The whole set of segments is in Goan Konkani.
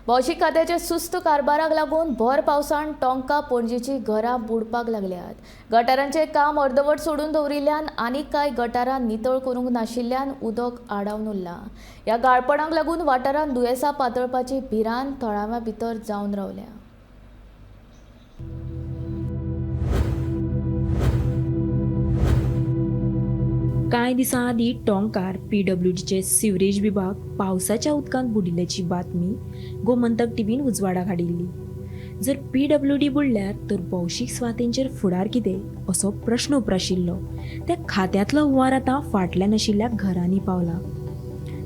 भौशीक खात्याच्या सुस्त कारभाराक लागून भर पावसान टोंका पणजेची घरां बुडपाक लागल्यात. गटारांचें काम अर्दवट सोडून दवरिल्ल्यान आनीक कांय गटारां नितळ करूंक नाशिल्ल्यान उदक आडावन उरलां. ह्या गाळपणाक लागून वाठारांत दुयेंसां पातळपाची भिरांत थळाव्यां भितर जावन रावल्या. कांय दिसां आदीं टोंकार पीडब्ल्यूडीचे सिवरेज विभाग पावसाच्या उदकांत बुडिल्ल्याची बातमी गोमंतक टीव्हीन उजवाडाक हाडिल्ली. जर पीडब्ल्यूडी बुडल्यार तर भौशीक सुवातेंचेर फुडार कितें असो प्रश्न उप्राशिल्लो. त्या खात्यांतलो हुंवार आतां फाटल्यान आशिल्ल्या घरांनी पावला.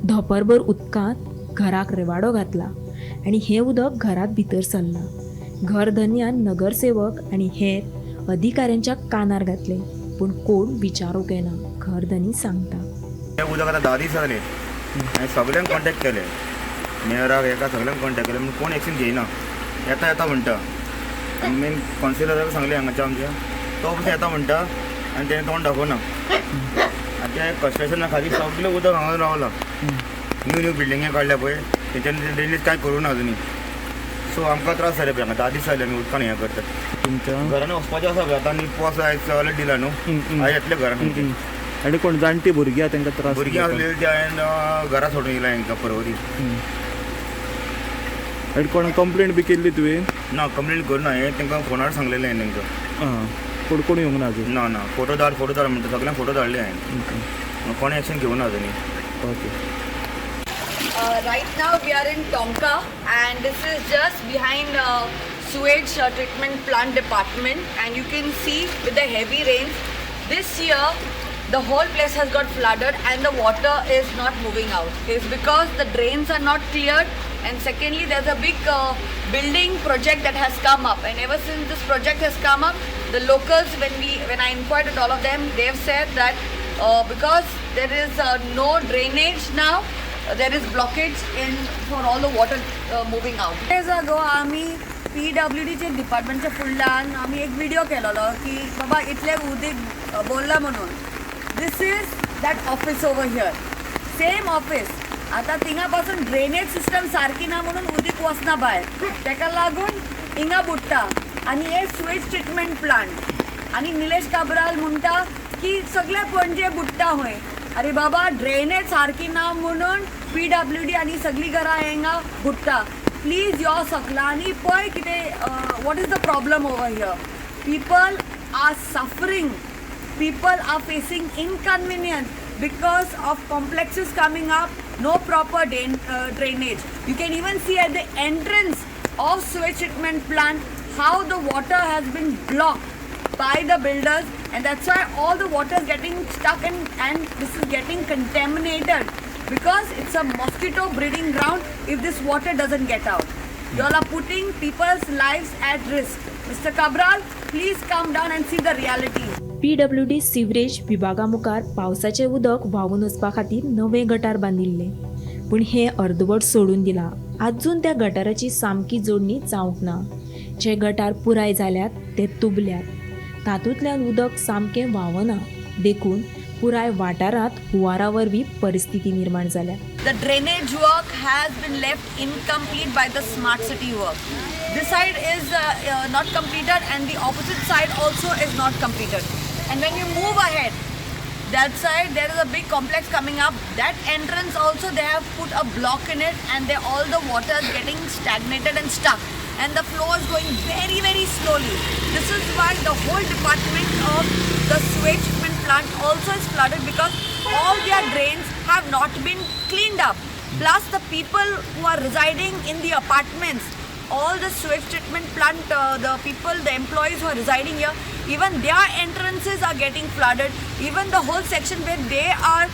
धोपरभर उदकांत घराक रेवाडो घातला आनी हें उदक घरांत भितर सरलां. घरधनयान नगरसेवक आनी हेर अधिकाऱ्यांच्या कानार घातले, पूण कोण विचारूंक येना. घरधनी सांगता, हें उदक आतां 10 दीस जाले. हांवें सगल्यांक कॉन्टेक्ट केले, मेयराक हेका सगल्यांक कॉन्टेक्ट केले, पूण कोण एक्शन घेयना. येता येता म्हणटा. आनी मेन कावन्सिलराक सांगलें हांगाच्या आमच्या, तो पसून येता म्हणटा आनी तेणें तोंड दाखोवना. आनी ते कन्स्ट्रक्शना खातीर सगळें उदक हांगा रावलां. न्यू न्यू बिल्डिंगे काडल्या पळय, तेंच्यांनी ड्रेनेज कांय करूं ना अजुनूय. सो आमकां त्रास जाले पळय हांगा 10 दीस जाले आमी उदकान हें करतात. तुमच्या घरान वचपाचें आसा पळय आतां, आनी पावस आयज अलर्ट दिला न्हू, आयज येतले घरान. आनी कोण जाणटी भुरगीं आहा तांकां त्रास? भुरगीं आसलेली ती हांवें घरा सोडून येयला हांकां परवरी. आनी कोण कंप्लेंट बी केल्ली तुवें? ना, कंप्लेन करूं ना. हें तांकां फोनार सांगलेलें हांवें तांकां. आं, पूण कोण येवंक ना अजून? ना ना, फोटो धाड फोटो धाड म्हणटा, सगळ्यांक फोटो धाडले हांवें, कोणें एक्शन घेवना अजुनूय. Okay. Right now we are in Tonka and this is just behind sewage treatment plant department, and you can see with the heavy rains this year the whole place has got flooded and the water is not moving out. It's because the drains are not cleared, and secondly there's a big building project that has come up, and ever since this project has come up, the locals, when I inquired with all of them, they have said that because there is no drainage now, there is blockage in for all the water moving out. Days ago आमी पीडब्ल्यूडीचे डिपार्टमेंटच्या फुडल्यान आमी एक व्हिडिओ केलेलो की बाबा इतलें उदीक बोल्ला म्हणून. This is that office over here, same office. आतां थिंगा पासून ड्रेनेज सिस्टम सारकी ना म्हणून उदीक वचना भायर, तेका लागून हिंगा बुडटा. आनी हे सुवेज ट्रिटमेंट प्लांट, आनी निलेश काब्राल म्हणटा की सगळे पणजे बुडटा खंय. अरे बाबा, ड्रेनेज सारकी ना म्हणून पीडब्ल्यूडी आनी सगळीं घरां हिंगा बुडटा. प्लीज यो सकलांनी पळय कितें, what is the problem over here. People are suffering, people are facing inconvenience because of complexes coming up, no proper drainage. You can even see at the entrance of sewage treatment plant how the water has been blocked by the builders, and that's why all the water is getting stuck and this is getting contaminated because it's a mosquito breeding ground if this water doesn't get out. You all are putting people's lives at risk. Mr. Cabral, please come down and see the reality. PWD sewerage विभागा मुखार पावसाचें उदक व्हांवून वचपा खातीर नवें गटार बांदिल्लें, पूण हें अर्दवट सोडून दिलां. आजून त्या गटाराची सामकी जोडणी जावंक ना. जे गटार पुराय जाल्यात ते तुबल्यात, तातूंतल्यान उदक सामकें व्हांवना, देखून पुराय वाठारांत हुंवारा वरवीं परिस्थिती निर्माण जाल्या. The drainage work has been left incomplete by the smart city work. This side is not completed and the opposite side also is not completed. And when you move ahead, that side there is a big complex coming up. That entrance also they have put a block in it, and all the water is getting stagnated and stuck. And the flow is going very, very slowly. This is why the whole department of the sewage treatment plant also is flooded, because all their drains have not been cleaned up. Plus the people who are residing in the apartments, all the sewage treatment plant, the people, the employees who are residing here, even their entrances are getting flooded. Even the whole section where they are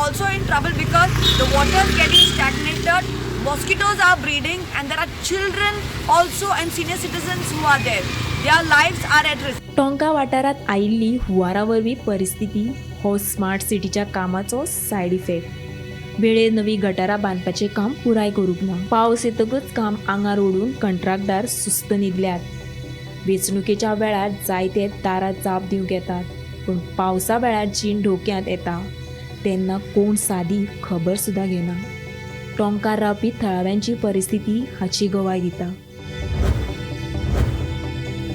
also in trouble because the water is getting stagnated, mosquitoes are breeding, and there are children also and senior citizens who are there. Their lives are at risk. Tonka वाठारांत आयिल्ली हुंवारा वरवीं परिस्थिती हो स्मार्ट सिटीच्या कामाचो सायड इफेक्ट. वेळेर नवी गटारां बांदपाचें काम पुराय करूंक ना. पावस येतकच काम आंगार ओडून कंत्राटदार सुस्त न्हिदल्यात. वेंचणुकेच्या वेळार जायते दारां जाप दिवंक येतात, पूण पावसा वेळार जीण धोक्यांत येता तेन्ना कोण सादी खबर सुद्दां घेना. टोंकार रावपी थळाव्यांची परिस्थिती हाची गवाय दिता.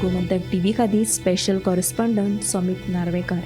गोमंतक टीव्ही खातीर स्पेशल कॉरेस्पॉन्डंट समीत नार्वेकार.